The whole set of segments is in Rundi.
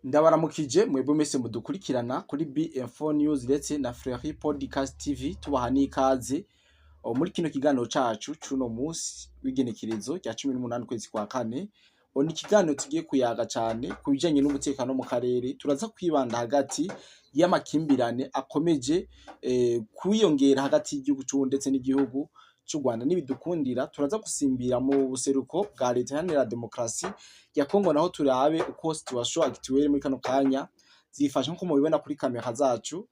Ndabaramukije mwebwe mwese mudukurikirana kuri BM4 News ndetse na Fleury Podcast TV, tubaha n'ikaze muri kino kiganiro cacu c'uno musi w'igenekerezo rya 18 ukwezi kwa kane. Ni ikiganiro tugiye kuyaga cane ku bijanye n'umutekano mu karere. Turaza kwibanda hagati y'amakimbirane akomeje kwiyongera hagati y'igihugu c'Uburundi ndetse n'igihugu c'u Rwanda. Nibidukundira, turaza gusimbira mu buseruko bwa Leta Iharanira Demokarasi ya Kongo, naho turabe uko situation actuelle muri kano kanya zifashe. Nkuko mubibona kuri kamera zacu,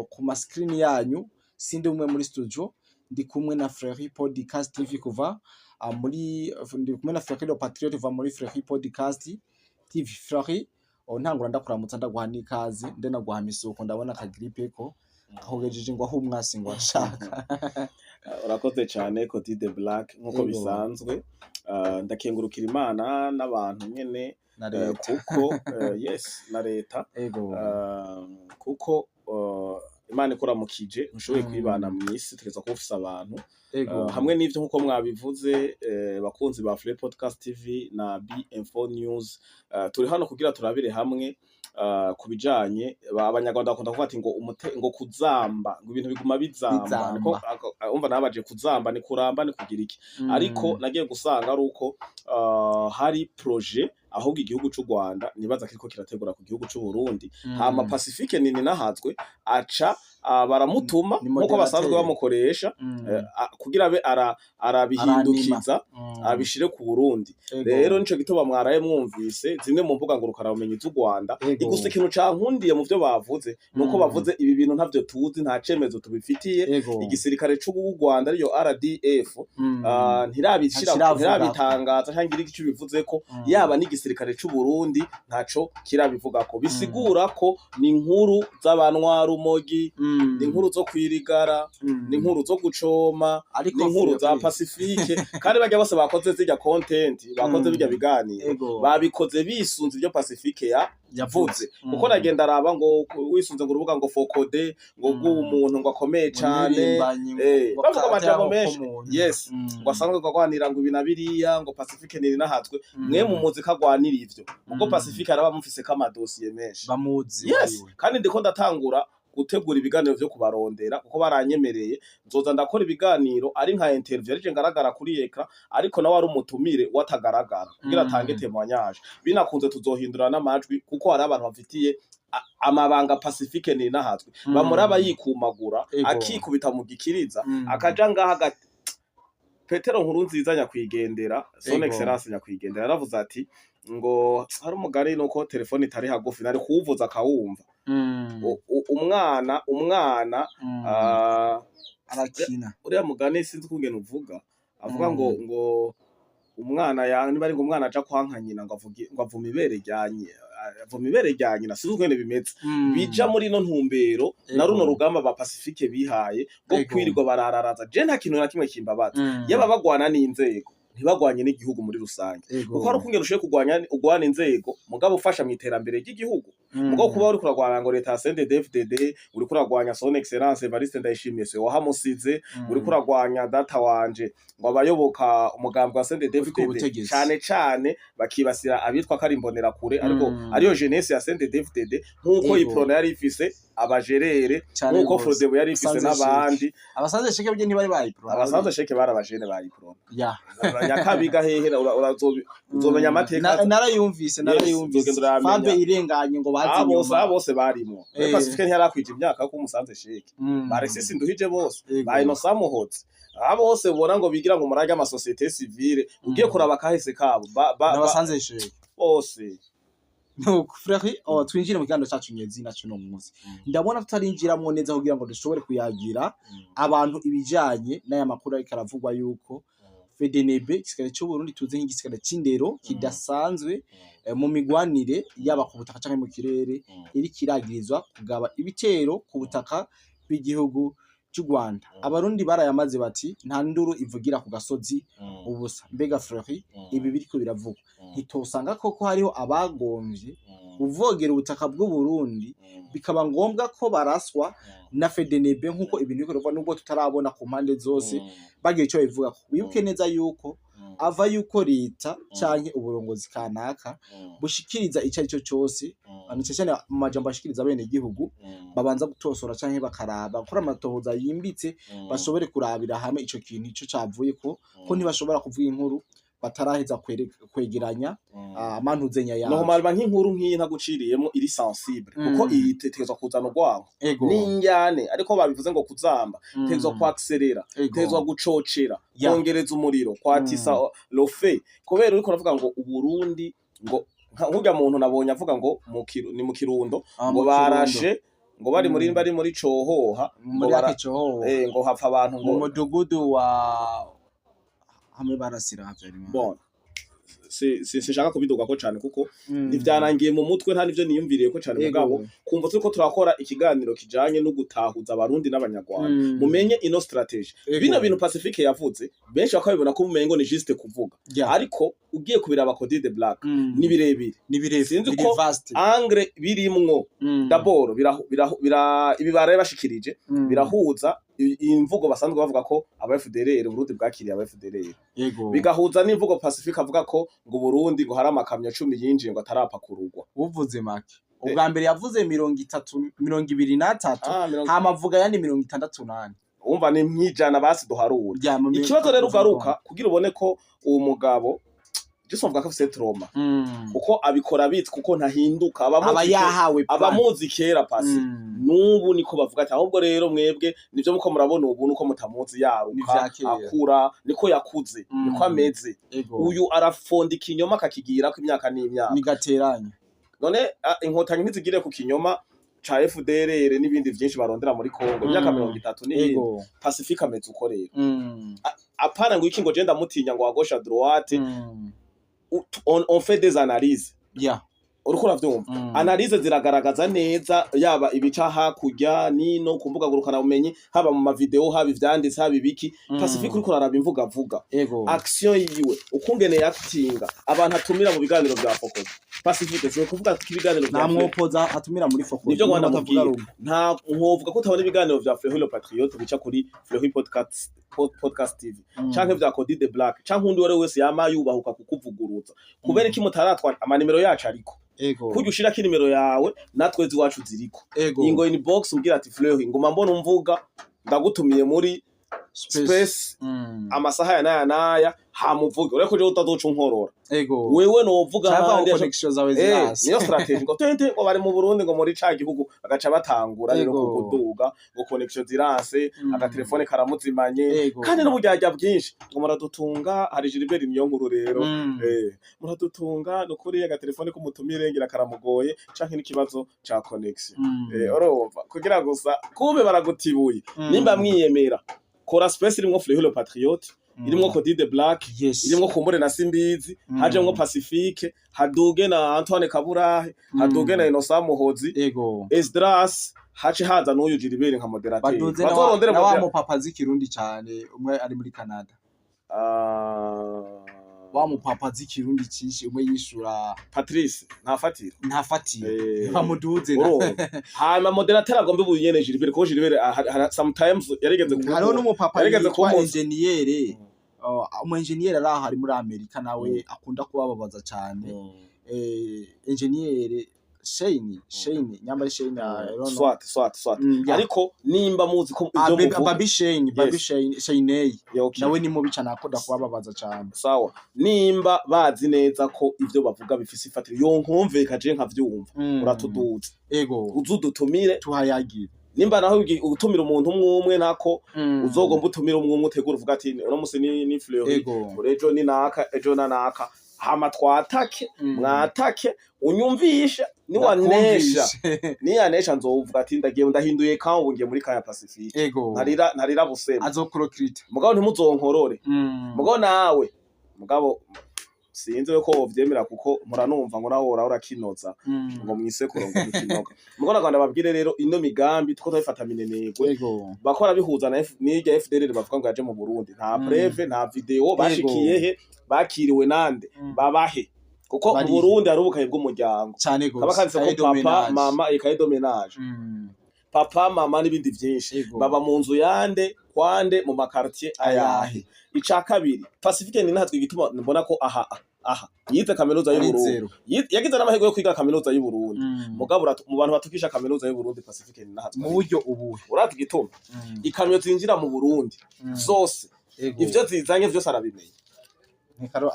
ku ma screen yanyu, sindi umwe muri studio, ndi kumwe na Fleury Podcast TV kuva muri, ndi kumwe na Fleury le Patriote kuva muri Fleury Podcast TV. Fleury, ntangura ndakuramutsa, ndaguha n'ikaze, ndenaguha misuko. Ndabona akagripe ko kakugejeje ngo aho umwasi ngo ashaka. Urakoze cyane, Cody de Black, nkuko bisanzwe. Ndakengurukira Imana n'abantu nyene na leta. Kuko yes, na leta. Kuko Imana ikuramukije ntushoboye kwibana mw'isi, tugeza kuba ufise abantu. Hamwe n'ivyo, nkuko mwabivuze, bakunzi ba Free Podcast TV na BM4 News, turi hano kugira turabire hamwe ku bijanye Abanyarwanda bakunda kuvuga ati ngo umute ngo kuzamba, ngo ibintu biguma bizamba. Bizamba. Niko umva nabaje kuzamba ni kuramba ni kugira iki, ariko nagiye gusanga ari uko hari projet ahubwo igihugu c'u Rwanda nibaza kiriko kirategura ku gihugu c'u Burundi. Hama Pacifique nini nahazwe aca baramutuma Ni nkuko basanzwe modérateur. bamukoresha kugira abe arabihindukiza abishire ku Burundi. Rero nico gituma mwaraye mwumvise zimwe mu mbuga ngurukanabumenyi z'u Rwanda. Gusa ikintu cankundiye mu vyo bavuze nuko bavuze ibi bintu ntavyo tuzi, nta cemezo tubifitiye. Igisirikare c'u Rwanda, ariyo RDF, ntirabishira Ntakiravuga. ntirabitangaza canke igira ico bivuzeko. Yaba n'igisirikare c'u Burundi ntaco kirabivugako. Bisigura ko ni inkuru z'abanywarumogi, ni inkuru zo kwirigara, ni inkuru zo gucoma, Ariko ni inkuru za Fleury, Pacifique. Kandi barya bose bakoze zirya content, bakoze birya biganiro, babikoze bisunze ibyo Pacifique ya yavuze, kuko nagenda araba ngo wisunze ngo urubuga ngo Fokode ngo bw'umuntu ngo akomeye cane, Mpirimbanyi, ngo bavuga amajambo karatera menshi. k'umuntu. Yes, ngo asanzwe ngo agwanira ngo ibi na biriya, ngo Pacifique niri nahatswe. Mwe mu muzi ko agwanira ivyo, kuko Pacifique araba amufiseko amadosiye menshi. Bamuzi. Yes. Wariwe. Kandi ndiko ndatangura gutegura ibiganiro vyo kubarondera, kuko baranyemereye nzoza ndakora ibiganiro ari nka interview, arije ngaragara kuri eka, ariko nawe ari umutumire watagaragara kugira atange témoignage. Binakunze tuzohindura n'amajwi, kuko hari abantu bafitiye amabanga Pacifique ni nahatswe, bamuraba yikumagura, akikubita mu gikiriza, akaja ngaha agati Petero Nkuru Nziza nyakwigendera, son excellence nyakwigendera, yaravuze ati ngo hari umugani, nuko telefone itari hagufi nari kuwuvuza akawumva. Umwana Arakina. Uriya mugani sinzi ukungene uvuga, avuga ngo ngo umwana ya niba ari ngo umwana aja kwanka nyina, ngo avuge ngo avuma ibere rya nyina, avuma ibere rya nyina, sinzi ukungene bimeze. Bija muri ino ntumbero na runo rugamba ba Pacifique bihaye rwo kwirirwa barararaza. Je nta kintu na kimwe kimbabaza, yaba bagwana n'inzego, ntibagwanye n'igihugu muri rusange, kuko hari ukungene ushoboye kurwanya, ugwana inzego mugabo ufasha mu iterambere ry'igihugu. Mugabo kuba uriko uragwana ngo leta ya CNDD-FDD, uriko uragwanya son excellence Evariste Ndayishimiye, se wahamusize, uriko uragwanya data wanje, ngo abayoboka umugambi wa Uri ku CNDD-FDD, butegetsi. cane cane bakibasira abitwa ko ari imbonerakure, ariko ariyo jeunesse ya CNDD-FDD, nk'uko Uprona yari ifise abajerere, Cane nk'uko gose. Frodebu yari ifise Abasanze n'abandi. Abasanze sheke byo ntibari bayiprona. Abasanze sheke bari abajene ba Uprona. Nyakabiga hehe, uzomenya amateka. Narayumvise, narayumvise. Uzogenda uramenya. Fabe irenganye ngo bazi Bose, inyuma. abo bose barimo. Pacifique ntiyarakwije imyaka yo kumusanze sheke, ba Alexis Nduhije bose, ba Innocent Muhozi, abo bose ubona ngo bigira ngo umurage ama société civile, ugiye kuraba kahise kabo N'abasanze sheke. Bose. Nuko Frère, twinjire mu kiganiro cacu nyezina cuno munsi. Ndabona tutarinjiramwo neza kugira ngo dushobore kuyagira abantu ibijanye n'aya makuru ariko aravugwa yuko FDNB, igisirikare c'u Burundi tuzi nk'igisirikare c'indero kidasanzwe mu migwanire, yaba ku butaka canke mu kirere, iriko iragirizwa kugaba ibitero ku butaka bw'igihugu c'u Rwanda. Abarundi barayamaze bati nta nduru ivugira ku gasozi ubusa. Mbega Fleury, ibi biriko biravugwa, ntitosanga koko hariho abagomvye kuvogera ubutaka bw'u Burundi, bikaba ngombwa ko baraswa na FDNB, nk'uko ibintu biriko biravugwa, nubwo tutarabona ku mpande zose bagira ico babivugako? Wibuke neza yuko ava yuko leta canke uburongozi kanaka bushikiriza ico arico cose. Na cane cane mu majambo ashikiriza bene gihugu, babanza gutosora canke bakaraba, gukora amatohoza yimbitse, bashobore kurabira hamwe ico kintu ico cavuye ko ntibashobora kuvuga inkuru bataraheza kwegeranya amantuzenya yazo. Normalement, nk'inkuru nk'iyi ntaguciriyemo, iri sensible, kuko iyi itegerezwa kuzana urwango n'injyane, ariko babivuze ngo kuzamba, itegerezwa kwaccélérera, itegerezwa gucocera, kongereza umuriro, kwatisa le feu, kubera uriko uravuga ngo Uburundi, ngo nkurya muntu nabonye avuga ngo ni mu Kirundo, Ah, ngo mu Kirundo. barashe ngo bari muri bari muri Cohoha, ngo muri Akicoho, ngo hapfa abantu, mu ngo mudugudu wa hamwe barasira Habyarimana. Bon, si sinshaka kubidugako cane, kuko ntivyarangiye mu mutwe, nta nivyo niyumviriye ko cane. Mugabo kumva turiko turakora ikiganiro kijanye no gutahuza Abarundi n'Abanyarwanda, mumenye ino stratégie. Bino bintu Pacifique yavuze, benshi bakabibona ko umengo ni juste kuvuga, ariko ugiye kubiraba, Cody the Black, ni birebire. Ni birebire. Sinzi Biri ko vaste. angle birimwo. D'abord ibi baraye bashikirije birahuza imvugo basanzwe bavuga ko aba FDLR, Burundi bwakiriye aba FDLR, bigahuza n'imvugo Pacifique avuga ko ngo Burundi ngo hari amakamyo 10 yinjiye ngo atarapakururwa. Uvuze make, ubwa mbere yavuze 30, 23, Ah, hama avuga yandi 64. Umva, ni nk'ijana basi duharura. Ya, mu Ikibazo rero ugaruka kugira ubone ko uwo mugabo just avuga ko afise trauma, kuko abikora bitse, kuko ntahinduka. Aba Abamuzi yahawe plan. Abamuzi kera pasi n'ubu niko bavuga ati ahubwo rero mwebwe nivyo muko murabona ubu nuko mutamuzi Ni yaruka vya kera. akura, niko yakuze, niko ameze. Uyu arafonda ikinyoma akakigirako imyaka n'imyaka. Nigateranya. None Inkotanyi ntizigire ku kinyoma ca FDLR n'ibindi vyinshi barondera muri Kongo imyaka 30 n'ibindi? Pacifique ameze uko rero. Apana ngo iki, ngo je ndamutinya, ngo à gauche, à droite. On fait des analyses. Uriko uravyumva? Analyse ziragaragaza neza, yaba ibica hakurya nino ku mbuga ngurukana bumenyi, haba mu mavideo, haba ivyanditse, haba ibiki. Pacifique, uriko uraraba imvuga avuga, action yiwe, ukungene yakitinga, abantu atumira mu biganiro vya Fokoda. Pacifique, si kuvuga ko ibiganiro Nta vya mwopoza atumira muri Foko. Nivyo ngo batavuga ndamubwira. rumwe. Nta nkovuga ko utabona ibiganiro vya Fleury le Patriote bica kuri Fleury Podcast TV, canke vya Cody the Black, canke undi uwari wese yama yubahuka kukuvuguruza. Kubera iki mutaratwa amanimero yacu? Ariko kurya ushirako inimero yawe, natwe iwacu ziriko. Ingo inbox umbwira ati: "Fleury, nguma mbona umvuga, ndagutumiye muri space amasaha ya naya naya, hamuvuge." Ureko je utazoca unkorora. Wewe novuga Cyava ahandi connection zawe zirasi. Niyo strategy ngo tente ngo bari mu Burundi, ngo muri ca gihugu, bagaca batangura rero kuduga ngo connection zirase, agatelefone karamuzimanye, kandi n'uburyarya bwinshi, ngo muradutunga. Hari Gilbert niyo nkuru rero. Muradutunga nukuri, agatelefone k'umutumire ngira karamugoye canke n'ikibazo ca connection. Urumva, kugira gusa kube baragutibuye. Nimba mwiyemera, kora space irimwo Fleury le Patriote, irimwo Cody the Black, irimwo Kumbure na Simbizi, hajemwo Pacifique, haduge na Antoine Kaburahe, haduge na Innocent Muhozi, Esdras, hace haza n'uyu Gilbert nka modérateur. Baduze na wa, Bazorondere na wa mupapa azi ikirundi cane, umwe ari muri Canada. Ah, Wa mupapa azi ikirundi cinshi, umwe yishura. Patrice ntafatira. Ntafatira. Bamuduze na Urumva, hanyuma modérateur agomba ubu nyene Gilbert, kuko Gilbert sometimes yarigeze Hariho n'umupapa yarigeze yitwa kumuza. enjeniyere, umu enjeniyeri ari aho ari muri Amerika, nawe akunda kubababaza cane. Enjeniyere Shane, Shane nyamba ari Shane, I don't know. Swat swat swat. Yeah. Ariko nimba muzi ko Ah, ivyo muvuga Baby Shane, Baby Shane, Shane. Yeah, okay. Nawe ni mubi cane, akunda kubababaza cane. Sawa, nimba bazi neza ko ivyo bavuga bifise ifatiro, yonkumveka je nkavyumva, uratuduza, uzudutumire, Tuhayagire. Nimba naho utumira umuntu umwe umwe, nako uzogomba utumira umwe umwe, utegura uvuga ati uno musi ni Fleury, ejo ni naka, ejo na naka, hama twatake, mwatake, unyumvishe niwanesha. Ndakumvishe. Niyanesha nzovuga ati ndagiye, ndahinduye camp, ubu ngiye muri camp ya Pacifique. Ntarira, ntarira busema. Azokurokirita. Mugabo ntimuzonkorore. Mugabo nawe, mugabo sinzi ko wovyemera, kuko muranumva ngo nawe urahora urakinoza, ngo mwisekuro ngo nikinoga. Mugabo nagomba babwire rero, ino migambi tuko turabifata minenegwe, bakora bihuza na n'irya FDLR bavuga ngo yaje mu Burundi, nta preuve, nta video. Bashikiye he? Bakiriwe nande? Babahe? Kuko mu Barihe? Burundi hari ubukaye bw'umuryango, Cane kaba gose. kanditse ko Cahier de papa, ménage. mama, ikaye de ménage, papa, mama n'ibindi vyinshi. Baba mu nzu yande, kwande, mu makartier ayahe? Ica kabiri, Pacifique ni natwe igituma mbona ko aha Aha yize kaminuza Ari y'Uburundi. zero. Yagize n'amahirwe yo kwiga kaminuza y'Uburundi. Mugabo mu bantu batukisha kaminuza y'Uburundi, Pacifique Nininahazwe. Mu buryo ubuhe? Urazi igituma? Ikamyo zinjira mu Burundi zose, ivyo zizanye vyose arabimenya. Ntikaro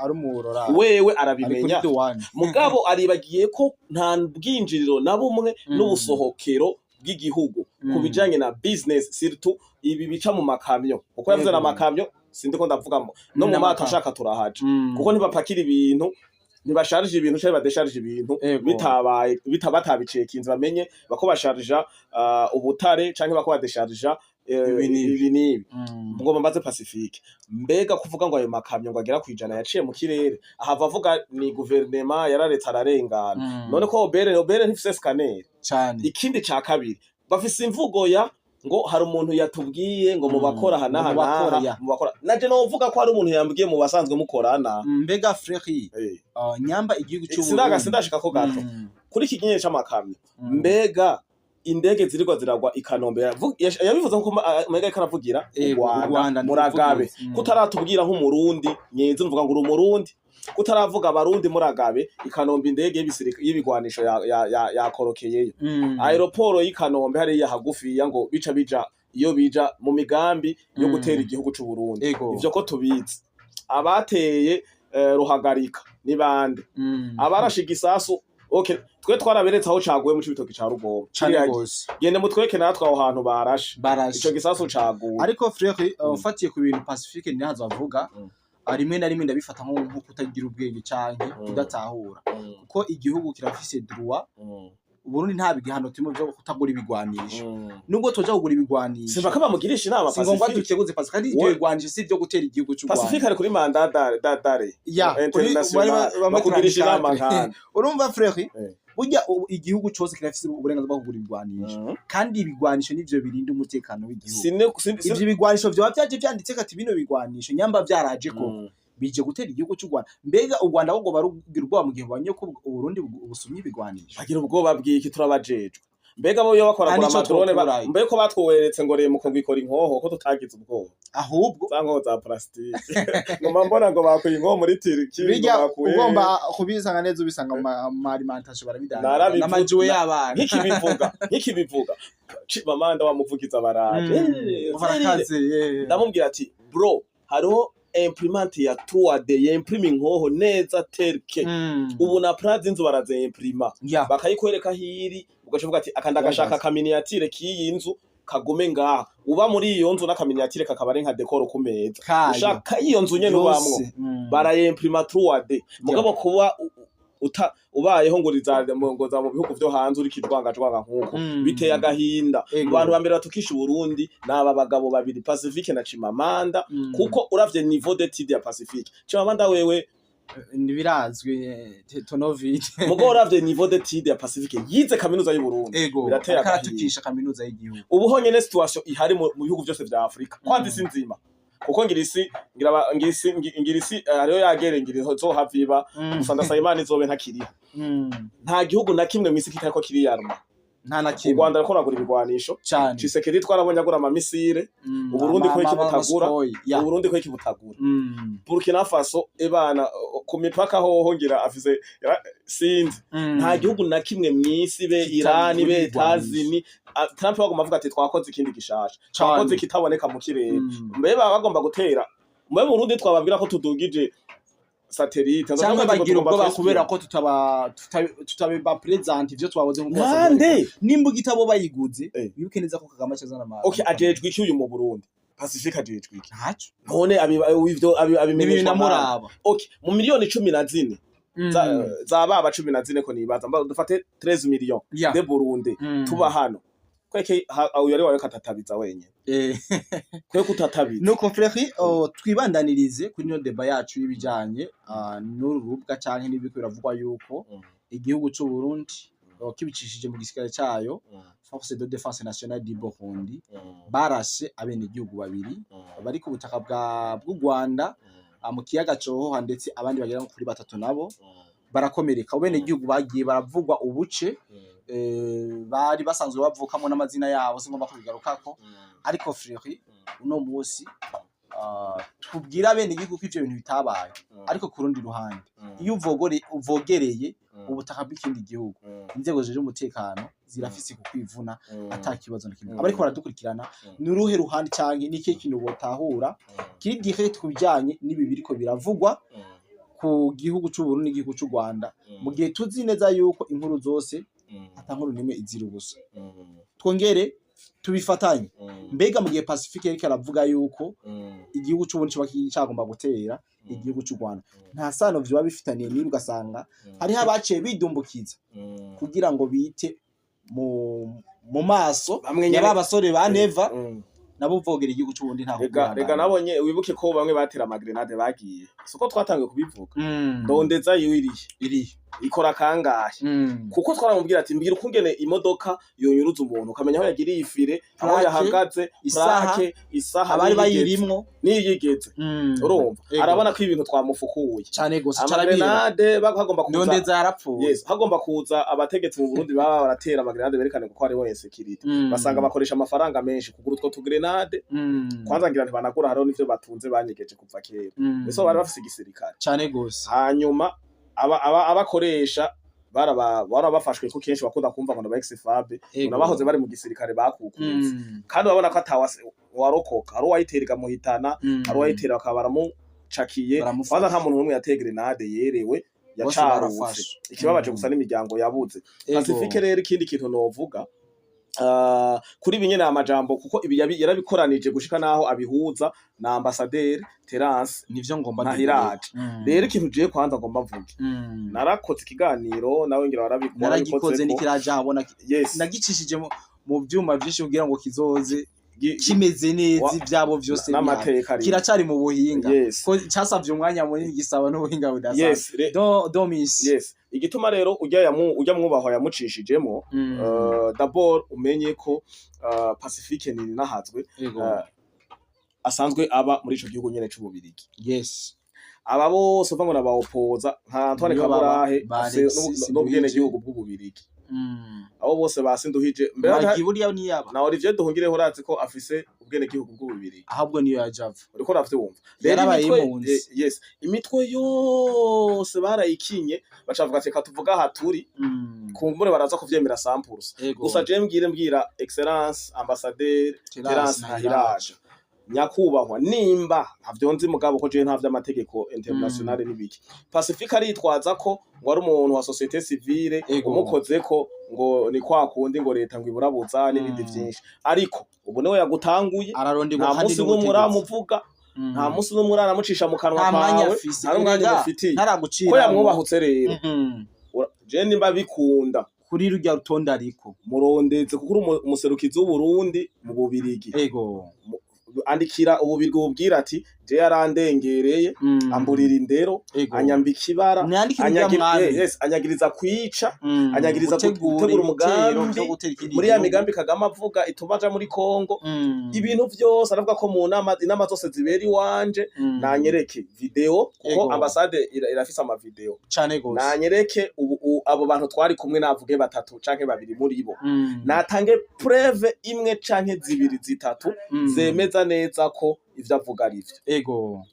ari umurora Wewe ari kuri arabimenya. douane. Mugabo aribagiye ko nta bwinjiriro na bumwe n'ubusohokero bw'igihugu ku bijanye na business, surtout ibi bica mu makamyo, kuko yavuze n'amakamyo, sindi ko ndavuga no mu mato. N'amakamyo. Ashaka turahaja, kuko ntibapakira ibintu, ntibasharije ibintu canke badesharije ibintu bitabaye batabicekinze bamenye bako basharija ubutare canke bako badesharija Ibi n'ibi. Ibi n'ibi. Ngomba mbaze Pacifique, mbega kuvuga ngo ayo makamyo ngo agera kwijana yaciye mu kirere, ahava avuga ni guverinema yararetse ararengana. None ko OBR ntifise scanner? Cane. Ikindi ca kabiri, bafise imvugo ya ngo hari umuntu yatubwiye ngo mu bakora aha n'aha Mu bakora, n'aha ya. mu bakora, naje novuga ko hari umuntu yambwiye mu basanzwe mukorana. Mbega Freri, nyamba igihugu c'u Sindaga sindashika ko gato kuri iki kinye c'amakamyo. Mbega indege zirirwa ziragwa i Kanombe, yabivuze nkuko mbega ariko aravugira Ego, u u Rwanda, Rwanda, muragabe. ni Kutaratubwira nk'umurundi nyenzi, mvuga ngo uri umurundi, kutaravuga abarundi muragabe i Kanombe indege y'ibigwanisho yakorokeyeyo. Aéroport y'i Kanombe hariya hagufiya, ngo bica bija iyo bija mu migambi yo gutera igihugu c'u Burundi. Ivyo ko tubizi, abateye Ruhagarika ni bande? Abarashe igisasu, okay, twe twaraberetse aho caguye mu Cibitoke ca Rugombo. Cane Kiriya gose. Gende mutweke natwe aho hantu barashe Barashe. ico gisasu caguye. Ariko Frere, ufatiye ku bintu Pacifique Nininahazwe avuga, rimwe na rimwe ndabifata nko kutagira ubwenge canke kudatahura, kuko igihugu kirafise droit. Uburundi nta bigihano turimo vyo kutagura ibigwanisho. Nubwo toja kugura ibigwanisho, Simba ko bamugirisha inama. si ngombwa Pacifique duteguze Pacifique, kandi ivyo bigwanisho si ivyo gutera igihugu c'u Rwanda. Pacifique ari kuri mandat d'arrêt Ya, international, bakugirisha inama nkana. Urumva Frere, burya igihugu cose kirafise uburenganzira bwo kugura ibigwanisho, kandi ibigwanisho nivyo birinda umutekano w'igihugu. Sine sine Ivyo bigwanisho vyoba vyaje vyanditse ati bino bigwanisho nyamba vyaraje koko bije gutera igihugu c'u Rwanda, mbega u Rwanda ahubwo barugira ubwoba mu gihe babonye ko Uburundi busumye ibigwanisho? Bagira ubwoba bw'iki? Turabajejwe. Mbega bo iyo bakora Nta nico amadrone twokurayo. Mbega ko batwoweretse ngo remuko ngo ikora inkoho, ko tutagize ubwoba? Ahubwo Za nkoho za plastique, ngoma mbona ngo bakuye inkoho muri Turki, ngo bijya bakuye ugomba kubisanga neza, ubisanga mu ma alimentation barabidandaza n'amajuwe y'abana. Nkikibivuga Chimamanda wamuvugiza baraje. Barakaze, Ndamubwira ati bro, hariho imprimante ya 3D yimprima inkoho neza terke. Ubu na plan z'inzu barazimprima, bakayikwereka hiri, ugaca uvuga ati aka ndagashaka ka miniature k'iyi nzu kagume ngaha, uba muri iyo nzu n'aka miniature kakaba ari nka décor ku meza. Kayo. Ushaka iyo nzu nyene ubamwo, Yose. barayimprima 3D. Mugabo kuba ubayeho ngo riza ngo za mu bihugu vyo hanze uri kijwangajwanga nkuko, biteye agahinda. Ego. Mu bantu ba mbere batukisha Uburundi ni aba bagabo babiri, Pacifique na Chimamanda, kuko uravye niveau d'étude ya Pacifique, Chimamanda wewe Ntibirazwi tonovide. Mugabo uravye niveau d'étude ya Pacifique, yize kaminuza y'u Burundi, Ego. birateye Ariko agahinda. aratukisha kaminuza y'igihugu. Ubu honyene situation ihari mu bihugu vyose vya Afrika, kwanza isi nzima, kuko ngira isi ngira ngira isi ngira isi hariyo yagere ngira izohava iba gusa, ndasaba Imana izobe ntakiriho. Nta gihugu na kimwe mw'isi kitariko kiriyarma. Nta na U kimwe. Rwanda ruriko ruragura ibigwanisho. Cane. Tshisekedi twarabonye agura ama missiles. Uburundi ko iki butagura? Ama Sukhoi, ya. Uburundi ko iki butagura? Burkina Faso ebana ku mipaka hoho ngira afise sinzi. Nta gihugu na kimwe mw'isi, be Kitagura Iran, be ibigwanisho. Etazini, Trump bagomba avuga ati twakoze ikindi gishasha, Cane. twakoze ikitaboneka mu kirere. Mbe baba bagomba gutera mbe mu Burundi twababwira ko tudugije satellite? Cyangwa bagira ubwoba kubera ko tutaba present ivyo twaboze nkuko basanzwe Nande? babikora. Nimba igitabo bayiguze, wibuke neza ko Kagame acazana ama Okay, ajejwe iki uyu mu Burundi? Pacifique ajejwe iki? Ntaco. None ivyo Ni ibintu abimenyeshwa nande? namuraba. Okay, mu miliyoni 14 za baba 14, ko nibaza dufate 13 millions de Burundi tuba hano, kweke uyu ari wawe katatabiza wenyene, kwe kutatabiza. Nuko Freri, twibandanirize kuri ino débat yacu y'ibijanye n'uru rubwa canke n'ibiriko biravugwa yuko igihugu c'u Burundi kibicishije mu gisirikare cayo, Force de Défense Nationale du Burundi, barashe abenegihugu babiri bari ku butaka bw'u Rwanda mu kiyaga Cohoha, ndetse abandi bagera nko kuri batatu nabo barakomereka. Abenegihugu bagiye baravugwa ubuce bari basanzwe bavukamo n'amazina yabo, singomba kubigarukako. Ariko Freri, uno munsi Tubwira bene igihugu ko ivyo bintu bitabaye, ariko ku rundi ruhande, iyo uvogereye ubutaka bw'ikindi gihugu, inzego zijejwe umutekano zirafise kukwivuna ata kibazo na kimwe. Abariko baradukurikirana, ni uruhe ruhande canke ni ikihe kintu botahura kiri direct ku bijanye n'ibi biriko biravugwa ku gihugu c'Uburundi n'igihugu c'u Rwanda, mu gihe tuzi neza yuko inkuru zose ata nkuru nimwe izira ubusa? Twongere tubifatanye, mbega mu gihe Pacifique yariko aravuga yuko igihugu c'Uburundi coba cagomba gutera igihugu c'u Rwanda, nta sano vyoba bifitaniye niba ugasanga hariho abaciye bidumbukiza kugira ngo bite mu maso Bamwe ya nyene ba basore ba Neva nabo vogera igihugu c'Uburundi ntaho Rega rega, kwihangana. Nabonye wibuke ko bamwe batera amagrenade bagiye, siko twatangiye kubivuga. Ndondeza yiwiriye iri ikora kangahe? Kuko twaramubwira ati: "Mbwira ukungene imodoka yonyuruza umuntu, ukamenya aho yagiriye ifire, aho Plaque, yahagaze, isaha, plaque, isaha, abari niyo igeze, bayirimwo." Niyo yigeze. Urumva, arabona ko ibintu twamufukuye. Cane gose, carabihera. Amagrenade hagomba kuza Ndondeza yarapfuye. Yes, hagomba kuza abategetsi mu Burundi baba baratera amagrenade berekane ko hariho insécurité. Basanga bakoresha amafaranga menshi kugura utwo tugrenade. Kwanza ngira ntibanagura, hariho n'ivyo batunze banyegeje kuva kera. Ese bari bafise igisirikare? Cane gose. Hanyuma abakoresha barabafashwe, ko kenshi bakunda kumva ngo naba ex-FAB, nabahoze bari mu gisirikare bakukunze. Kandi urabona ko atawase warokoka, ari uwayitera ikamuhitana, ari uwayitera bakaba baramucakiye. Baramufasha. Kwanza nta muntu n'umwe yateye grenade yerewe Bose yacarutse. barafashe. Ikibabaje gusa n'imiryango yabuze. Pacifique rero, ikindi kintu novuga kuri ibi nyene, amajambo, kuko ibi yarabikoranije gushika naho abihuza na ambasaderi Terence Nivyo ngomba. Ntahiraje. Rero ikintu jewe kwanza ngomba mvuge, narakoze ikiganiro nawe ngira warabikora. Naragikoze, nikiraja habona. Nagicishije mu vyuma vyinshi kugira ngo kizoze kimeze neza, ivyabo vyose bihari. N'amateka arimo. Kiracari mu buhinga, ko casavye umwanya munini, gisaba n'ubuhinga budasanzwe. Domis. Yes, igituma rero ujya mwubahwa yamucishijemo, d'abord umenye ko Pacifique Nininahazwe asanzwe aba muri ico gihugu nyene c'Ububirigi. Aba bose uva ngo nabawopoza nka Antoine Niyo baba, Kaburahe ba afise Alexis n'ubwenegihugu bw'Ububirigi. Abo bose basinduhije mbere Magiburiya niyaba. Na Olivier Duhungireho urazi ko afise ubwenegihugu bw'Ububirigi. Ahubwo niyo yaje ava. Uriko uravyumva rero? Yarabaye Imitwe impunzi. Yes, imitwe yose barayikinye, bacavuga ati: "Reka tuvuge aha turi." Kumbure baraza kuvyemera samples. Gusa je mbwira excellence ambassadeur Terence Ntahiraje, nyakubahwa, nimba ntavyo nzi mugabo ko jewe nta vy'amategeko international n'ibiki, Pacifique aritwaza ko ngo ari umuntu wa société civile, umukozeko ngo ni kwa kundi ngo leta ngo iburabuza n'ibindi vyinshi, ariko ubu niwe yagutanguye. Araronderwa Nta kandi munsi n'umwe n'ubutegetsi. uramuvuga, nta munsi n'umwe uranamucisha mu kanwa Nta mwanya kawe. afise. Nta n'umwanya Erega, umufitiye. ntaragucira. Ko yamwubahutse rero. Je nimba bikunda Kuri rurya rutonde ariko murondeze, kuko uri umuserukizi w'Uburundi mu Bubirigi. Andikira Ububirigi ububwira ati: "Je yarandengereye, amburira indero, anyambika ibara, Mwandikire urya mwami. Yes, anyagiriza kwica, anyagiriza Gutegura gutegura ibitero umugambi vyo gutera ikindi muri ya gihugu. migambi Kagame avuga ituma aja muri Kongo." Ibintu vyose aravuga ko mu nama, inama zose zibera iwanje. Nanyereke video, kuko ambasade irafise amavideo. Cane gose. Nanyereke ubu abo bantu twari kumwe, navuge batatu canke babiri muri bo. Natange preuve imwe canke zibiri, zitatu, zemeza neza ko ivyo avuga ari vyo.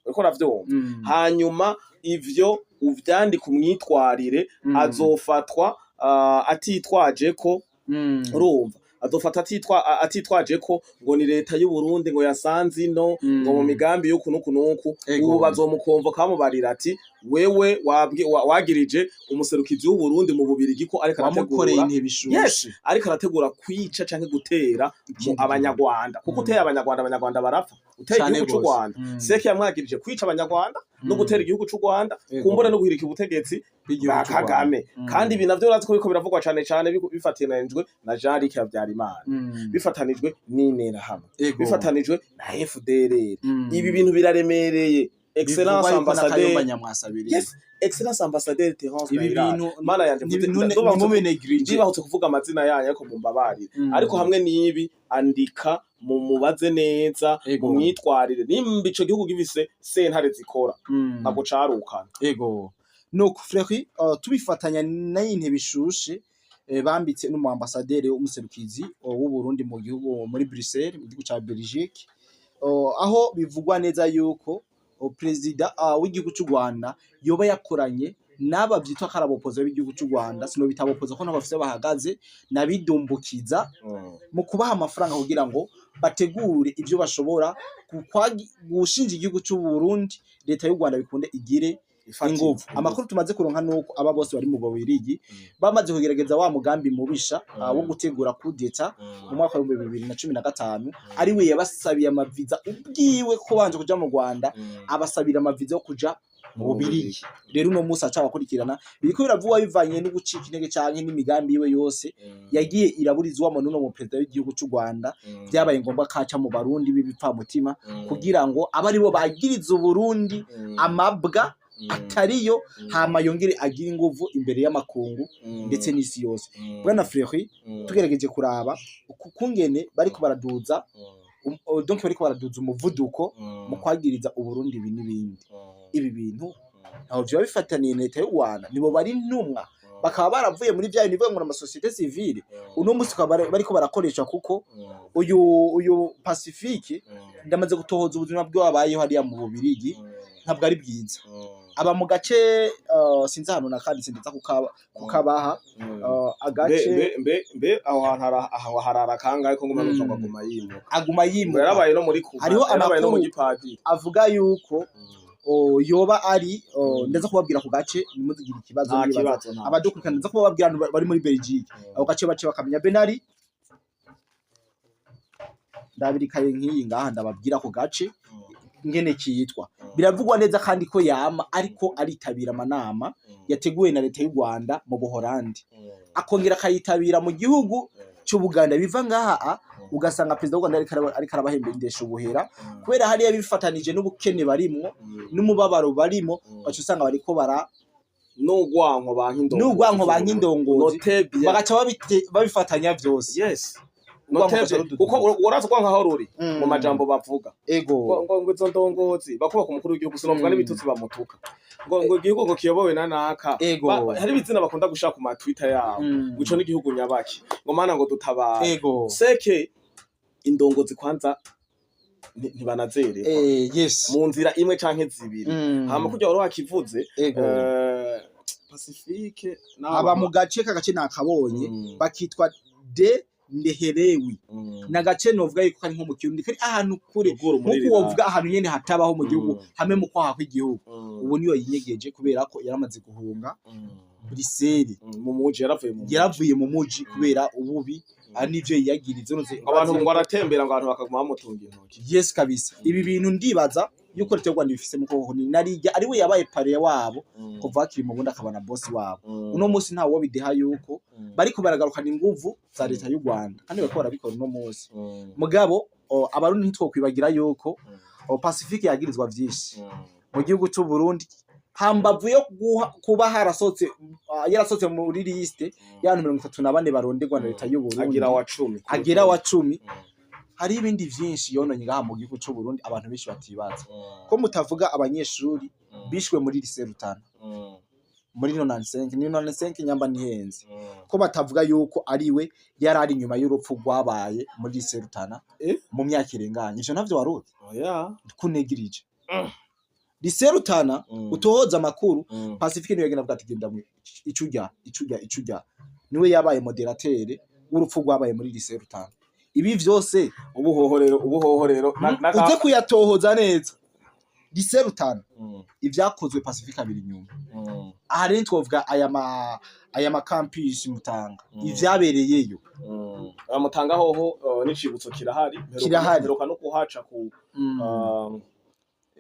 Uriko uravyumva? Hanyuma ivyo uvyandika, umwitwarire. Azofatwa atitwaje ko urumva, azofata atitwaje ko ngo ni leta y'u Burundi ngo yasanze ino, ngo mu migambi y'uku n'uku n'uku. Ubu bazomukonvoka bamubarira ati: "Wewe wagirije umuserukizi w'u Burundi mu Bubirigi ko ariko Wamukoreye arategura intebe ishushe. Yes, ariko arategura kwica canke gutera mu Ikindi abanyarwanda." Kuko uteye abanyarwanda, abanyarwanda barapfa. Uteye Cane igihugu c'u gose. Rwanda, seke yamwagirije kwica abanyarwanda no gutera igihugu c'u Rwanda, kumbure no guhirika ubutegetsi Bw'igihugu bwa c'u Rwanda. Kagame. Kandi ibi navyo urazi ko biriko biravugwa cane cane bifatanijwe na Jean Luc Habyarimana, bifatanijwe n'Interahamwe, bifatanijwe na FDLR. Ibi bintu biraremereye, excellence Bivugwa yuko na ambassadeur. Kayumba Nyamwasa biri. Yes, excellence ambassadeur Terence Ibi Ntahiraje. bintu Mana yanje, ntimube négligé. Ndibahutse kuvuga amazina yanyu, ariko mumbabarire. Ariko hamwe n'ibi, andika mumubaze neza, mumwitwarire. Nimba ico gihugu gifise sentare zikora, ntabwo carukana. Ego. Nuko Fleury, tubifatanya n'intebe ishushe bambitse n'umu ambassadeur w'umuserukizi w'u Burundi mu gihugu muri Bruxelles, mu gihugu ca Belgique. Aho bivugwa neza yuko perezida w'igihugu c'u Rwanda yoba yakoranye n'aba vyitwa ko ari abopoza b'igihugu c'u Rwanda, sinobita abopoza ko nabo bafise aho bahagaze, n'abidumbukiza mu kubaha amafaranga kugira ngo bategure ivyo bashobora gushinja igihugu c'u Burundi, leta y'u Rwanda bikunde igire inguvu. Amakuru tumaze kuronka nuko aba bose bari mu Bubirigi bamaze kugerageza wa mugambi mubisha wo gutegura kudeta mu mwaka wa 2015, ari we yabasabiye amaviza ubwiwe ko banje kuja mu Rwanda, abasabira amaviza yo kuja mu Bubirigi. Rero uno munsi aca abakurikirana, biriko biravugwa bivanye no gucika intege canke n'imigambi yiwe yose yagiye iraburizwamo n'uno mu perezida w'igihugu c'u Rwanda. Vyabaye ngombwa kaca mu Barundi b'ibipfamutima kugira ngo abe aribo bagiriza Uburundi amabwa atariyo, hama yongere agire inguvu imbere y'amakungu ndetse n'isi yose. Bwana Fleury, tugerageje kuraba kungene bariko baraduza donc bariko baraduza umuvuduko mu kwagiriza Uburundi ibi n'ibindi, ibi bintu ntaho vyoba bifataniye na leta y'u Rwanda? Nibo bari intumwa, bakaba baravuye muri vya bintu bivuga ngo amasosiyete civile, uno munsi bakaba bariko barakoresha, kuko uyu Pacifique ndamaze gutohoza ubuzima bwe wabayeho hariya mu Bubirigi, ntabwo ari bwiza. Aba mu gace, sinzi ahantu nakanditse, ndaza kukabaha agace. Mbe aho hantu aho harara kangahe ko nguma numva ngo aguma yimuka? Aguma yimuka. Yarabaye no muri Kuba, Hariho yarabaye no mu amakuru gipadiri. avuga yuko yoba ari, ndaza kubabwira ku gace, nimuzigire ikibazo. Nta Nibaza kibazo, nta. abadukurikirana, ndaza kubabwira abantu bari muri Belgique, ako gace bace bakamenya. Benari ndabirikaye nk'iyi ngaha, ndababwira ako gace ngene kitwa. Biravugwa neza kandi ko yama ariko aritabira amanama yateguwe na leta y'u Rwanda mu Buholandi, akongera akayitabira mu gihugu c'Ubuganda. Biva ngaha ugasanga perezida w'u Rwanda ariko arabahembendesha ubuhera, kubera hariya bifatanije n'ubukene barimwo n'umubabaro barimo, baca usanga bariko bara N'urwanko banka indongozi. N'urwanko banka indongozi. Note bien. Bagaca babifatanya vyose. Yes. Urwanko Note gaca bien. rududuza. Kuko urazi urwanko aho ruri mu majambo bavuga ngo izo ndongozi bakubaka umukuru w'igihugu, sinovuga n'ibitutsi bamutuka, ngo igihugu ngo kiyobowe na naka. Hari ibizina bakunda gushaka ku ma Twitter yabo, ngo ico n'igihugu nyabaki, ngo mana, ngo dutabare. Seke indongozi kwanza ntibanazerekwa mu nzira imwe canke zibiri. Hama kurya wari wakivuze, Pacifique Aba mu gace k'agace nakabonye, bakitwa de Ndeherewi. Ni agace novuga yuko kari nko mu Kirundi, kari ahantu kure, Ruguru muri nkuko wovuga ahantu nyene hatabaho mu gihugu, hamwe mu kwaha kw'igihugu. Ubu niyo yinyegeje kubera ko yaramaze guhunga Bruxelles. Mu muji, yaravuye mu muji. Yaravuye mu muji kubera ububi ari nivyo yiyagiriza uruze. Ngo abantu ngo aratembera, ngo abantu bakaguma bamutunga intoki. Yes kabisa, ibi bintu ndibaza yuko leta y'u Rwanda ibifise mu kuboko, ni narirya ari we yabaye parrain wabo kuva hakiri mu Burundi, akaba na boss wabo. Uno munsi ntawo bideha yuko bariko baragarukana inguvu za leta y'u Rwanda, kandi bariko barabikora uno munsi. Mugabo Abarundi ntitwokwibagira yuko Pacifique yagirizwa vyinshi mu gihugu c'u Burundi, hambavu yo kuba harasohotse, yarasohotse muri liste y'abantu 34 baronderwa na leta y'u Burundi. Agira wa 10. Agira wa 10. Hari ibindi vyinshi yononye ngaha mu gihugu c'u Burundi abantu benshi batibaza. Ko mutavuga abanyeshuri bishwe muri lycée Rutana muri 95, ni 95 nyamba ntihenze, ko batavuga yuko ariwe yari ari inyuma y'urupfu rwabaye muri lycée Rutana mu myaka irenganye? Ivyo ntavyo waruzi? Oya. Kunegirije lycée Rutana, utohoza amakuru. Pacifique niwe yagenda avuga ati genda icurya icurya icurya, niwe yabaye modérateur w'urupfu rwabaye muri lycée Rutana. Ibi vyose Ubuhoho rero uze kuyatohoza neza, lycée Rutana, ivyakozwe Pacifique abiri inyuma. Aha rero twovuga aya ma campus Mutanga, ivyabereyeyo. Mutanga hoho n'icibutso kirahari. Kirahari. Mperuka no kuhaca ku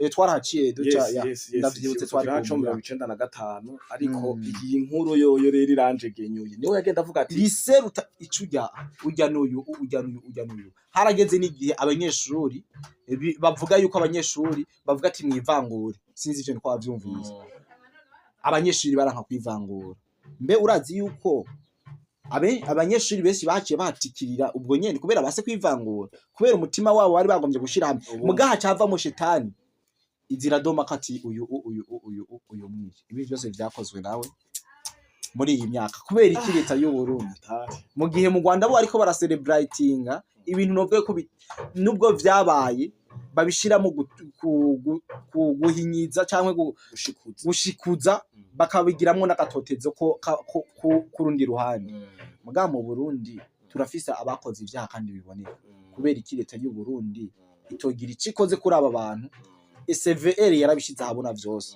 Twarahaciye duca yes, ya yes, ndavyibutse, icibutso twari kirahaca kumvira. 95, ariko iyi nkuru yoyo rero iranjegenyuye, niwe yagenda avuga ati Lycée Ruta icurya urya n'uyu, urya n'uyu, urya n'uyu. Harageze n'igihe abanyeshuri bavuga yuko abanyeshuri bavuga ati mwivangure, sinzi ivyo niko wavyumvise. Abanyeshuri baranka kwivangura. Mbe urazi yuko abanyeshuri benshi baciye bahatikirira ubwo nyene kubera base kwivangura, kubera umutima wabo bari bagombye gushira hamwe? Mugaha cavamo shetani iziradoma ko ati uyu uyu uyu uyu mwiye. Ibi vyose vyakozwe nawe muri iyi myaka. Kubera iki leta y'u Burundi, mu gihe mu Rwanda bo ariko baracelebratinga ibintu novuga ko nubwo vyabaye Babishiramo guhinyiza canke Gushikuza. Gushikuza, bakabigiramwo n'agatotezo ko kurundi ruhande. Muga mu Burundi turafise abakoze ivyaha kandi biboneka. Kubera iki leta y'u Burundi itogira ico ikoze kuri aba bantu? CVR yarabishize ahabona vyose,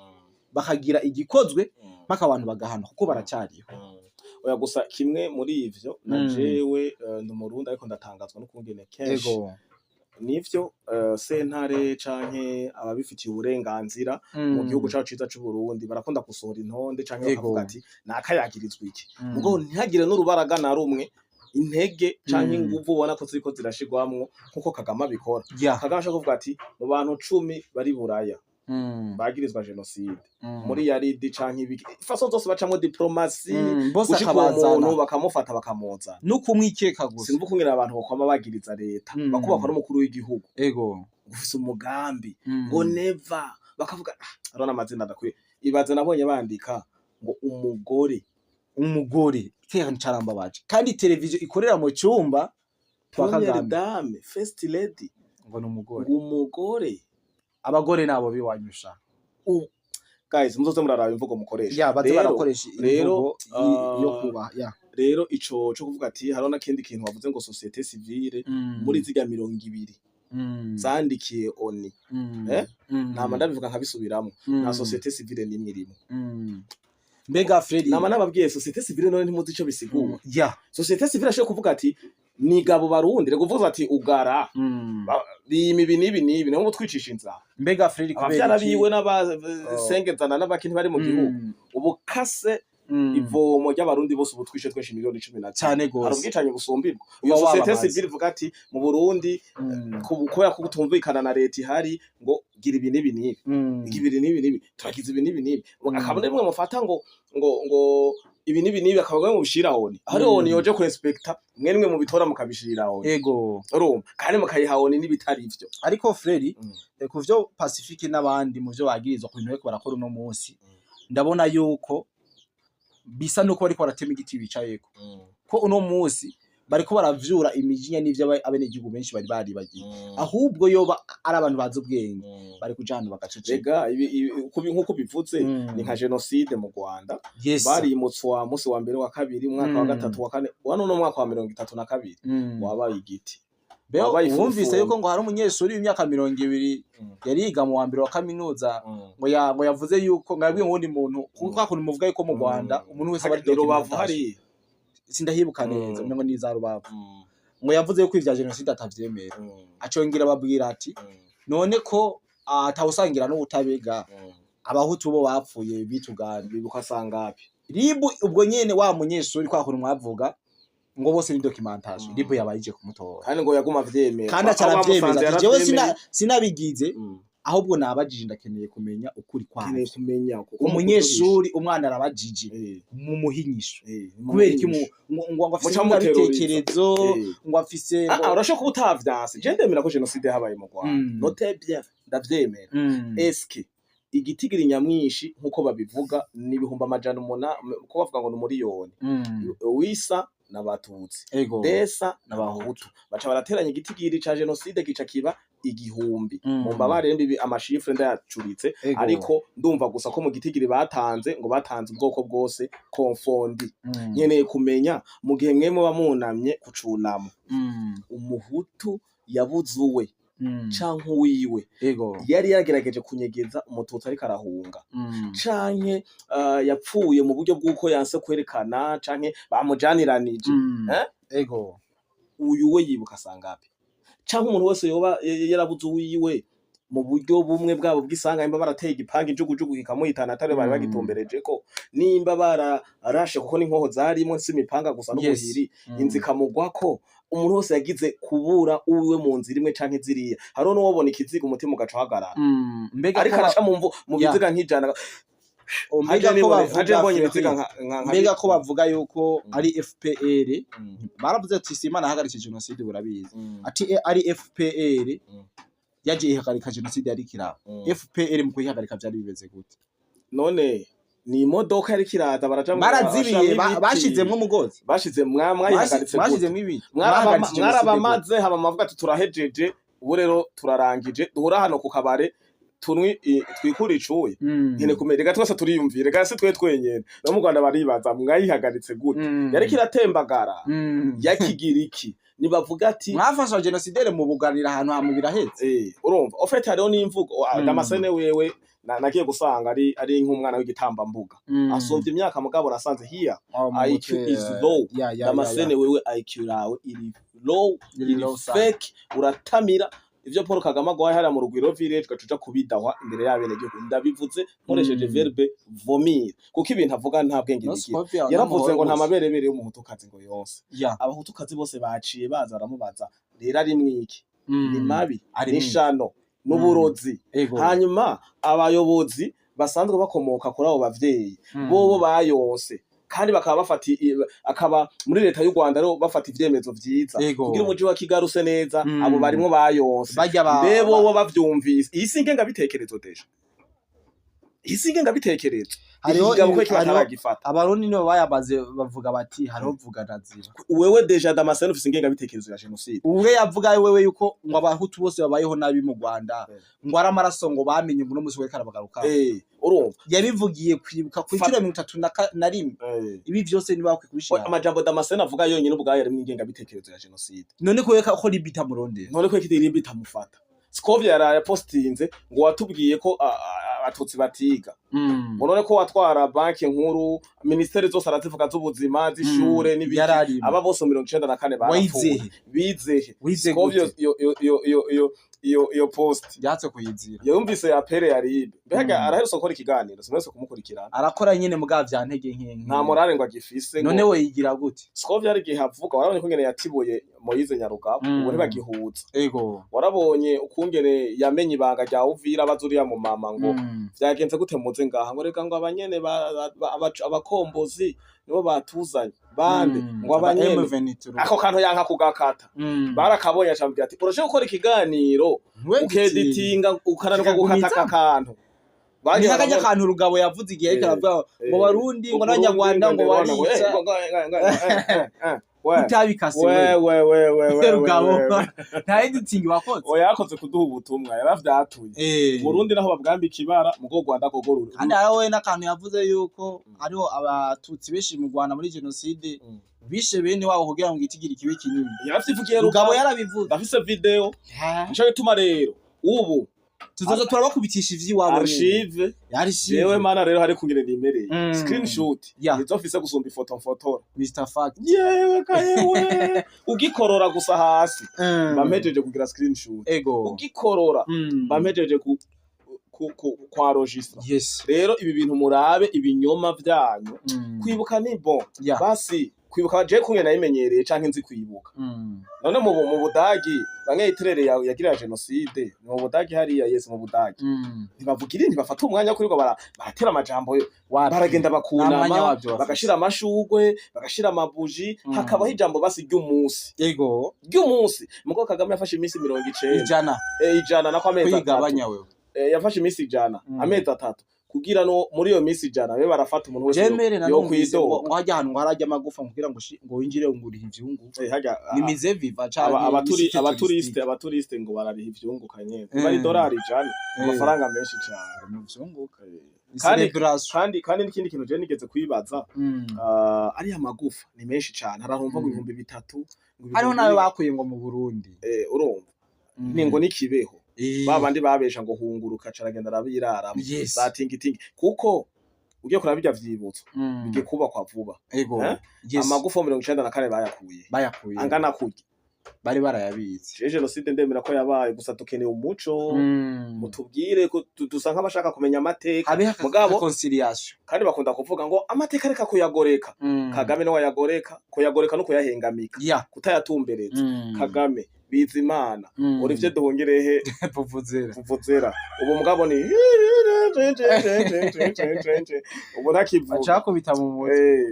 bakagira igikozwe mpaka abantu bagahanwa, kuko baracyariho. Oya, gusa kimwe muri ivyo na jewe ndi umurundi, ariko ndatangazwa n'ukungene kenshi nivyo sentare canke ababifitiye uburenganzira mu gihugu cacu ciza c'u Burundi barakunda gusohora intonde canke bakavuga ati nakayagirizwa iki, mugo ntihagire n'urubaraga na rumwe, intege canke inguvu ubona ko ziriko zirashirwamwo nkuko Kagame abikora. Kagame ashaka kuvuga ati mu bantu 10 bari Buraya bagirizwa jenoside muri yaridi canke ibiki, façon zose bacamwo diplomatie Bose gushika uwo muntu akabazana bakamufata bakamuzana. No kumwikeka gusa. Sinumva ukungene abantu bokwama bagiriza leta, bakubakwa n'umukuru w'igihugu ufise umugambi ngo neva bakavuga, ah, arona amazina adakwiye. Ibaze nabonye bandika ngo umugore. Umugore kera carambabaje, kandi televiziyo ikorera mu cyumba kwa Première Kagame. dame, first lady. Ngo ni umugore. Ngo umugore. Abagore nabo biwanyusha. Guys, muzoze muraraba imvugo mukoresha. Ya, baze barakoresha Rero, imvugo yo kubaha ya. Rero ico co kuvuga ati hariho n'akindi kintu wavuze ngo société civile muri zirya 20 zandikiye ONU, eh? Nama ndabivuga nkabisubiramwo, nta société civile n'imwe irimo. Mbega Fredi, Nama nababwiye société civile, none ntimuzi ico bisigura? Société civile ashobora kuvuga ati nigabo barundi rego uvuze ati ugara bima ibi n'ibi n'ibi, niho twicisha inzara. Mbega Fredi, kubera Abavyara iki biwe n'abasengezana n'abaki ntibari mu gihugu. Ubu kase ivomo ry'abarundi bose, ubu twishe tweshe miliyoni 11. Cane Hari gose. ubwicanyi busumbirwa iyo Uba société wabamaze. civile ivuga ati mu Burundi kubera ko kutumvikana na leta ihari ngo gira ibi n'ibi n'ibi, gira ibi n'ibi n'ibi, turagize ibi n'ibi n'ibi, akaba nimwe mufata ngo ibi n'ibi n'ibi, akaba mwe mubishira ONU hari ONU yoje ku inspecta, mwe nimwe mubitora mukabishira ONU. Urumva kandi mukayiha ONU n'ibitari ivyo. Ariko Fredi, ku vyo Pacifique n'abandi mu vyo bagirizwa, ku bintu bariko barakora uno munsi, ndabona yuko bisa nuko bariko baratema igiti bicayeko, ko uno munsi bariko baravyura imijinya n'ivyo abenegihugu benshi bari baribagiye. Ahubwo yoba ari abantu bazi ubwenge bari kuja ahantu bagaceceka. Rega nkuko bivuze, ni nka jenoside mu Rwanda. Barimutse wa musi wa mbere, wa kabiri, umwaka wa gatatu, wa kane, wa none umwaka wa 32 wabaye igiti. Mbega wabaye wumvise ifurufundu. yuko ngo hari umunyeshuri w'imyaka 20 yari yiga mu wa mbere wa kaminuza, ngo yavuze yuko ngo yabwiye uwundi muntu, kuko kwa kuntu muvuga yuko mu Rwanda umuntu wese aba ari Ni Rubavu. documentation. Hariya. Sindahibuka neza, umengo ni za Rubavu. Ngo yavuze yuko ivya jenoside atavyemera, acongera ababwira ati none ko atawusangira n'ubutabega, abahutu bo bapfuye bituganje? Bibuka sangapi? RIB ubwo nyene wa munyeshuri, kwa kuntu mwavuga ngo bose ni documentation, RIB yabaye ije kumutora. Kandi ngo yaguma avyemera. Kandi aca Aho aravyemeza bamusanze ati jewe yaravyemeye. Sinabigize, ahubwo nabajije, ndakeneye kumenya ukuri Keneye kwavyo. kumenya kuko Umunyeshuri, umwana arabajije, mu muhinyisho kubera iki ngo afise Muca muteroriza. ingengabitekerezo, ngo afise Urashobora kuba utavyanse, je ndemera ko jenoside yabaye mu Rwanda. Notez bien, ndavyemera. Eske igitigiri nyamwinshi nkuko babivuga ni 800,000, ko bavuga ngo ni umuriyoni, wisa n'abatutsi, desa n'abahutu, baca barateranya igitigiri ca jenoside gica kiba 1000. Mu mbabare mbibi ama chiffres ndayacuritse, ariko ndumva gusa ko mu gitigiri batanze ngo batanze ubwoko bwose confondu. Nkeneye kumenya mu gihe mwe muba munamye ku cunamo, umuhutu yabuzuwe canke uwiwe yari yagerageje kunyegeza umututsi ariko arahunga, canke yapfuye mu buryo bw'uko yanse kwerekana, canke bamujaniranije, eh? Uyu we yibuka sangapi? Canke umuntu wese yoba yarabuze uwiwe mu buryo bumwe bwabo bw'isanga, nimba barateye igipanga injugujugu kikamuhitana atari bari bagitumberejeko, nimba bararashe kuko n'inkoho zarimwo, si imipanga gusa n'ubuhiri, inzu ikamugwako, umuntu wese yagize kubura uwiwe mu nzira imwe canke ziriya, hariho n'uwobona ikiziga umutima ugaca uhagarara. Mbega Ariko ko araca mu mvu mu biziga nk'ijana. Mbega ko bavuga, Haje mbonye Fredy, ibiziga nka mbega ko bavuga yuko ari FPR, baravuze ati Simana ahagaritse jenoside, urabizi, ati ari FPR yaje ihagarika jenoside yari kiraba. FPR mu kuyihagarika byari bimeze gute? None ni imodoka yariko iraza baraja Barazibiye, bashiramo ibiti. Bashizemwo umugozi. Bashize mwayihagaritse gute? Bashizemwo ibiti. Mwahagaritse jenoside gute? Mwarabamaze hama mavuga ati turahejeje. Ubu rero turarangije, duhura hano ku kabare, tunwi twikure icuya. Nkene kumenya, reka twese turiyumvire, reka si twe twenyene, no mu Rwanda baribaza mwayihagaritse gute. Yariko iratembagara ya Kigiriki, nibavuga ati Mwafasha génocidaire mu buganira ahantu hamwe birahetse. Urumva, au fait hariho n'imvugo. Damascene wewe nagiye gusanga ari nk'umwana w'igitambambuga, asumvye imyaka, mugabo nasanze here Oh, mu IQ mutwe, is low. ya. Damascene, wewe IQ yawe iri low, Iri iri low sana. fake. Uratamira ivyo Paul Kagame agwaye hariya mu Rugwiro Village, ugaca uja kubidahwa imbere y'abenegihugu. Ndabivuze nkoresheje verbe vomir, kuko ibintu avuga nta bwenge No bigira. Scovia, Yaravuze ngo nta n'amahoro. maberebere y'umuhutukazi ngo yonse. Abahutukazi bose baciye baza baramubaza rero ari mwiki ni mabi, Ari n'ishano n'uburozi. Hanyuma abayobozi basanzwe bakomoka kuri abo bavyeyi bobo bayonse, kandi bakaba bafata akaba muri leta y'u Rwanda rero bafata ivyemezo vyiza kugira umuji wa Kigali use neza. Abo barimwo bayonse, Barya ba mbe bobo bavyumvise, iyi si ingengabitekerezo déjà, iyi si ingengabitekerezo. Hariho Ikigabo ko kiba ataragifata. Abarundi nibo bayamaze, bavuga bati hariho vuga na ziba. Wewe déjà Damascene ufise ingengabitekerezo ya jenoside. Ubwe yavuga wewe yuko ngo abahutu bose babayeho nabi mu Rwanda, ngo ari amaraso ngo bamenye, ngo uno munsi we karabagaruka. Urumva. Yabivugiye kwibuka ku inshuro 31. Ibi vyose niba bakwiye kubishira. Amajambo Damascene avuga yonyine ubwayo arimwo ingengabitekerezo ya jenoside. None ko ko RIB itamurondera? None ko ikirimbi itamufata? Scovia yaraye postinze ngo watubwiye ko abatutsi batiga, ngo none ko watwara banki nkuru, ministeri zose arazivuga, z'ubuzima, z'ishure n'ibiki. Yararimo. Aba bose mu 94 barapfuye. Wayizehe? Bizehe? Wize Scovia gute? iyo post Yatse kuyizira. yumvise ya pere ya RIB mbega. Araherutse gukora ikiganiro, simwese kumukurikirana. Arakora nyene mugabo vya ntege nke. Nta morale ngo agifise ngo None we yigira gute? Scovia hari igihe avuga, warabonye ukungene yatibuye Moise Nyarugabo. Ubu ntibagihuza. Warabonye ukungene yamenye ibanga rya Uvira, abaza uriya mu mama ngo vyagenze gute muze ngaha, ngo reka ngo abanyene abakombozi nibo batuzanye bande, ngo Aba abanyene M23. Ako kantu yanka kugakata. Barakabonye, acambwira ati urashobora gukora ikiganiro ukeditinga ukananirwa gukata aka kantu. Ni nk'akarya kantu Rugabo yavuze igihe ariko aravuga ngo Barundi ngo n'Abanyarwanda ngo barica, utabikase we. We Rugabo nta editing wakoze. Oya, yakoze kuduha ubutumwa, yaravyatuye. Burundi naho babwambika ibara, mugo Rwanda gogo ruri. Kandi hariho we n'akantu yavuze yuko hariho abatutsi benshi mu Rwanda muri jenoside bishe bene wabo kugira ngo igitigiri kibe kinini. Yaravyivugiye. Rugabo yarabivuze. Ndafise video. Nico gituma rero ubu Tuzoza turabakubitisha ivy'iwabo nyene. Archive. Archive. Jewe mana rero hari kungene nimereye screenshot nizo mfise gusumba ifoto mfotora. Mr Fact. Yewe ka yewe, ugikorora gusa hasi bampejeje kugira screenshot. Ugikorora bampejeje ku kwa registra. Rero ibi bintu murabe ibinyoma vyanyu. Kwibuka ni bon. Basi kwibuka je kumwe nayimenyereye canke nzi kwibuka. None mu Budagi bamwe Hitler yagirira jenoside ni mu Budagi hariya, yes, mu Budagi. Ntibavugira, ntibafata umwanya wo kwirirwa baratera amajambo. Wapi? Baragenda Nta mwanya bakunama, wavyo bafise. bagashira amashugwe, bagashira amabuji, hakabaho ijambo basi ry'umunsi ry'umunsi. Mugo Kagame yafashe iminsi 90. 100. 100 nako amezi 3. Kwigabanya wewe. Yafashe iminsi 100, amezi 3, kugira no muri iyo minsi 100 babe barafata umuntu wese Jemere yo nanumvise ngo kwidoga. ngo hajya ahantu ngo harajya amagufa kugira ngo ngo winjire nguriha ivyungu. Hajya Ni musée vivant canke ni site abaturiste touristique? Abaturiste ngo barariha ivyunguka nyene, bari $100, amafaranga menshi cane. Mu vyunguka. Ni celebration. Kandi n'ikindi kintu je nigeze kwibaza, ariya magufa ni menshi cane, harahumva ngo 3000, ngo Hariho ibihumbi nayo bakuye ngo mu Burundi. Urumva ni ngo nikibeho ba bandi babesha ngo hunguruka caragenda arabiraramo za tingitingi, kuko ugiye kuraba birya vyibutso bigiye kubakwa vuba. Eh? Amagufa 94 bayakuye Bayakuye. angana kurya. Bari barayabitse. Je jenoside ndemera ko yabaye, gusa dukeneye umuco. Mutubwire ko dusa nk'abashaka kumenya amateka. Habe Mugabo réconciliation. kandi bakunda kuvuga ngo amateka reka kuyagoreka. Kagame niwe wayagoreka, kuyagoreka no kuyahengamika, kutayatumbereza. Kagame, Bizimana, Olivier Duhungirehe, Vuvuzera. Vuvuzera. Ubu mugabo ni ubu ntakivuga. Acakubita mu mutwe.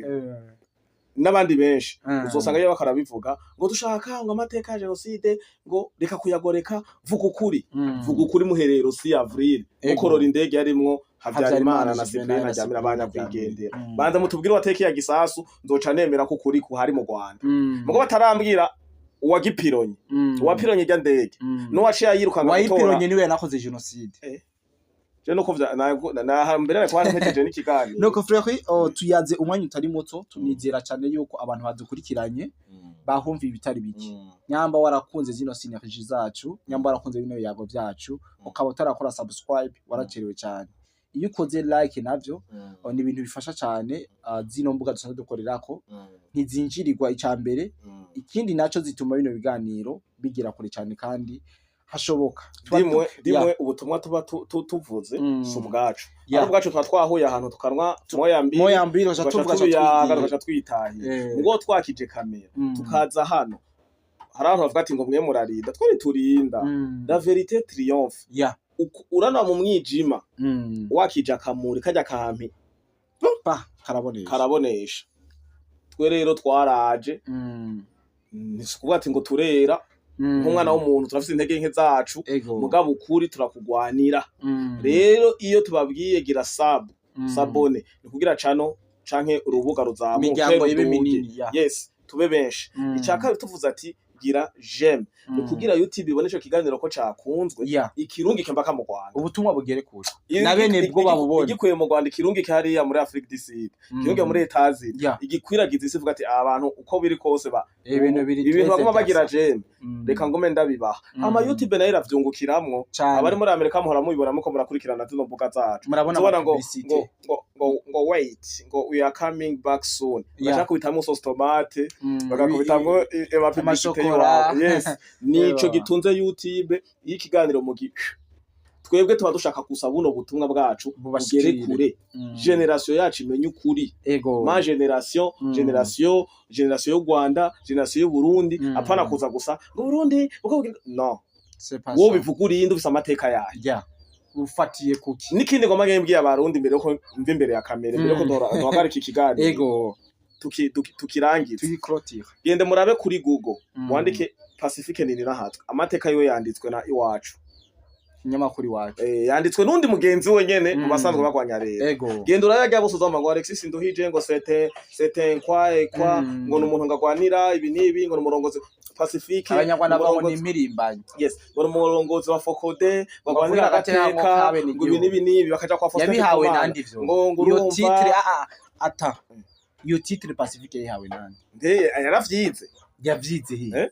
N'abandi benshi uzosanga iyo bakarabivuga ngo dushaka ngo amateka ya jenoside, ngo reka kuyagoreka, vuga ukuri. Vuga ukuri muherero si avril mukorora indege yarimwo Habyarimana na Juvenal Cyprien na Ntaryamira Cyprien banyakwigendera. Ntaryamira. Banza mutubwire watekeye gisasu, nzoca nemera ko ukuri kuhari mu Rwanda. Mugo batarambwira Uwagipironye, uwapironye irya ndege n'uwaciye ayirukanga gutora. Uwayipironye niwe yanakoze jenoside. Je nuko vya na mbere ariko mpejeje n'ikiganiro. Nuko Fleury, oh, tuyaze umwanya utari muto, tunizera cyane yuko abantu badukurikiranye bahumva ibitari bike. Nyamba warakunze zino synergie zacu, nyamba warakunze bino biyago byacu, ukaba utarakora subscribe, waracerewe cyane. Iyo ukoze like navyo, oh, ni ibintu bifasha cyane. Zino mbuga dusanzwe dukorerako ntizinjirirwa, ica mbere. Ikindi naco, zituma bino biganiro bigera kure cyane kandi hashoboka. Dimwe dimwe ubutumwa tuba tuvuze si ubwacu, ari ubwacu tuba twahuye ahantu tukanwa moya mbiri, moya mbiri baca tugaca tuvuga, tubiyaga, tubigira. Tugaca twitahira. Ubwo twakije kamera, tukaza hano, hari abantu bavuga ati ngo mwe murarinda, twari turinda. La vérité triomphe. Uranwa mu mwijima, wakije akamuri kajya kampi, Pa karabonesha. Karabonesha. Twe rero twaraje, ntisukuvuga ati ngo turera, nk'umwana w'umuntu turafise intege nke zacu, mugabo ukuri turakugwanira. Rero iyo tubabwiye gira sub, s'abonner, ni kugira cano canke urubuga ruzamuke, imiryango ibe ruduge. minini ya. Yes, tube benshi. Icya kabiri, tuvuze ati gira j'aime, ni kugira YouTube ibone ico kiganiro ko cakunzwe, ikirungike mpaka mu Rwanda. Ubutumwa bugere kure na bene bwo babubonye. Igikuye mu Rwanda, ikirungike hariya muri Afrique du Sud, ikirungike muri Etats-Unis, igikwiragiza isi, ivuga ati abantu uko biri kose ba ibintu biri ibintu baguma bagira j'aime, reka ngume ndabibaha. Ama YouTube nayo iravyungukiramwo. Cane. Abari muri Amerika muhora mubibona muko murakurikirana zino mbuga zacu. Murabona tubona ngo publicité. ngo wait, ngo we are coming back soon. Bashaka kubitamwo sauce tomate, bagakubitamwo ama publicité Amashokora. iwabo. Yes, nico Eba. gitunze YouTube. Iyo ikiganiro mu twebwe tuba dushaka gusa buno butumwa bwacu bugere Bubashikire. kure, génération yacu imenye ukuri. Ma génération, génération y'u Rwanda, génération y'u Burundi, apana kuza gusa ngo Burundi uko no C'est pas wowe ça. bivuga urinde ufise amateka yayo. Ufatiye kuki? N'ikindi ngoma mbwiye abarundi mbere yuko mva imbere ya kamera, mbere yuko duhagarika ikiganiro, tukirangiza, Tuyiclôture. Gende murabe kuri Google, wandike Pacifique Nininahazwe, amateka yiwe yanditswe na Iwacu. Ikinyamakuru Iwacu. Yanditswe n'undi mugenzi we nyene mu basanzwe bagwanya leta. Genda urayarya bose, uzama ngo Alexis Nduhije ngo c'était quoi et quoi, ngo ni umuntu ngagwanira ibi n'ibi, ngo ni umurongozi Pacifique, Abanyarwanda babona umurongozi impirimbanyi. Yes, ngo ni umurongozi wa FOCODE, bagwanira Bavuga agateka agateka, k'abenegihugu. ngo ibi n'ibi n'ibi, bakaja kwa Faustin Yabihawe Ndikumana. nandi ivyo? Ngo Iyo urumva titre, ata iyo titre Pacifique yayihawe nande? Nde yaravyize. Yavyize he? Eh?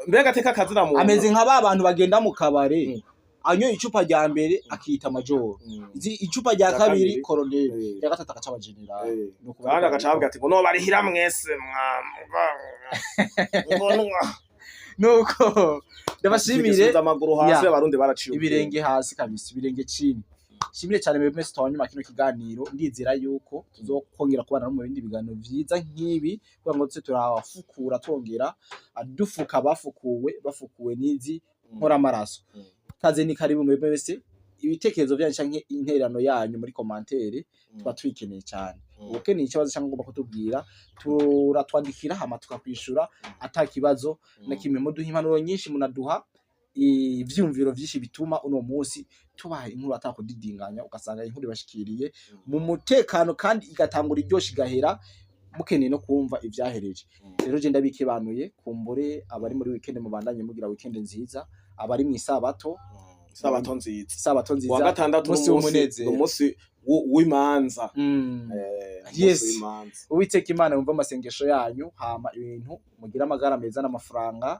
Mbega agateka kazina muntu. Ameze nka ba bantu bagenda mu kabare, anyoye icupa rya mbere akiyita majoro, icupa rya Rya kabiri kabiri. koroneli, rya gatatu agaca aba général. Nuko Kandi agaca avuga ati ngo no barihira mwese mwa ngo nwa Nuko ndabashimire. Subiza amaguru hasi. Abarundi baraciye ubwenge. Ibirenge hasi kabisa, ibirenge chini. Shimire cyane mwebwe mwese twanyuma kino kiganiro. Ndizera yuko tuzokongera kubana no mu bindi biganiro vyiza nk'ibi, kugira ngo tuze turafukura, twongera dufuka abafukuwe, bafukuwe n'izi nkoramaraso. Kaze ni karibu mwebwe mwese. Ibitekerezo byanyu canke intererano yanyu muri commentaire tuba tuyikeneye cyane. Ukeneye ikibazo cyangwa ugomba kutubwira, turatwandikira hama tukakwishura ata kibazo na kimwe. Muduha impanuro nyinshi, munaduha ivyiyumviro vyinshi bituma uno munsi tubaha inkuru atakudidinganya, ugasanga inkuru ibashikiriye mu mutekano kandi igatangura iryoshe igahera mukeneye no kumva ivyahereje. Rero je ndabikebanuye, kumbure abari muri weekend mubandanye mugira weekend nziza, abari mw'isabato. Sabato nziza. Isabato nziza. Wa gatandatu umunsi n'umunsi w'umunezero. N'umunsi w'imanza. Umunsi w'imanza. Uwiteka Imana yumva amasengesho yanyu, hama ibintu mugire amagara meza n'amafaranga,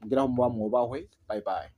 mugire aho muba mwubahwe. Bye bye.